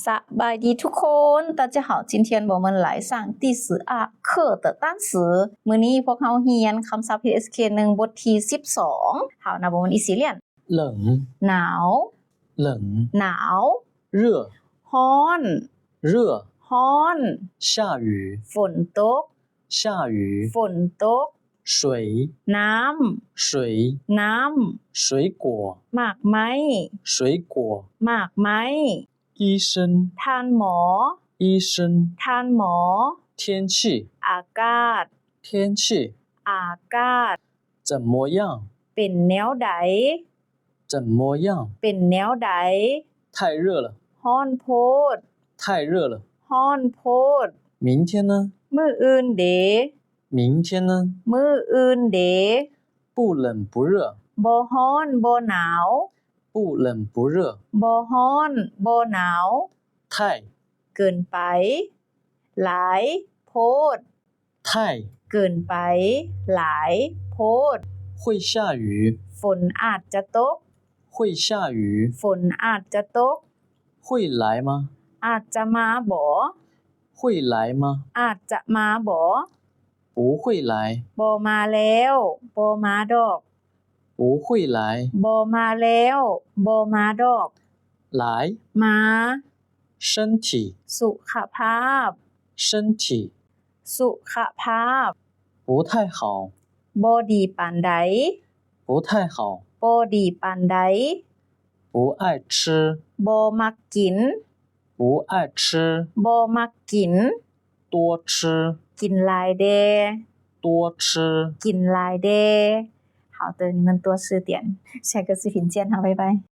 ສະບາຍດີທຸກຄົນ 大家好 今天我们来上第十二课的单词 ມື້ນີ້ພວກເຮົາຮຽນຄຳສັບ H S K ໜຶ່ງ ບົດທີສິບສອງ ເຮົານັບວ່າມັນອີ່ຊິລຽນ 冷 ໜາວ 冷 ໜາວ 热 ຮ້ອນ 热 ຮ້ອນ 下雨 ຝົນຕົກ 下雨 ຝົນຕົກ 水 ນ້ຳ 水 ນ້ຳ 水果 ໝາກໄມ້ 水果 ໝາກໄມ້ 医生 ທ່ານໝໍ 医生 ທ່ານໝໍ 天气 ອາກາດ 天气 ອາກາດ 怎么样 ເປັນແນວໃດ 怎么样 ເປັນແນວໃດ 太热了 ຮ້ອນໂພດ 太热了 ຮ້ອນໂພດ 明天呢 ມື້ອື່ນເດ 明天呢 ມື້ອື່ນເດ 不冷不热 ບໍ່ຮ້ອນບໍ່ໜາວ 不冷不热 ບໍ່ຮ້ອນບໍ່ໜາວ 太 ເກີນໄປ ຫຼາຍ ໂພດ 太 ເກີນໄປ ຫຼາຍ ໂພດ 会下雨 ຝົນອາດຈະຕົກ 会下雨 ຝົນອາດຈະຕົກ 会来吗 ອາດຈະມາບໍ 会来吗 ອາດຈະມາບໍ 不会来 ບໍ່ມາແລ້ວ ບໍ່ມາດອກ 不会来 ບໍ່ມາແລ້ວ ບໍ່ມາດອກ 来 ມາ 身体 ສຸຂະພາບ 身体 ສຸຂະພາບ 不太好 ບໍ່ດີປານໃດ 不太好 ບໍ່ດີປານໃດ 不爱吃 ບໍ່ມັກກິນ 不爱吃 ບໍ່ມັກກິນ 多吃 ກິນຫຼາຍແດ່ 多吃 ກິນຫຼາຍແດ່ 好的，你们多吃点。下个视频见，好，拜拜。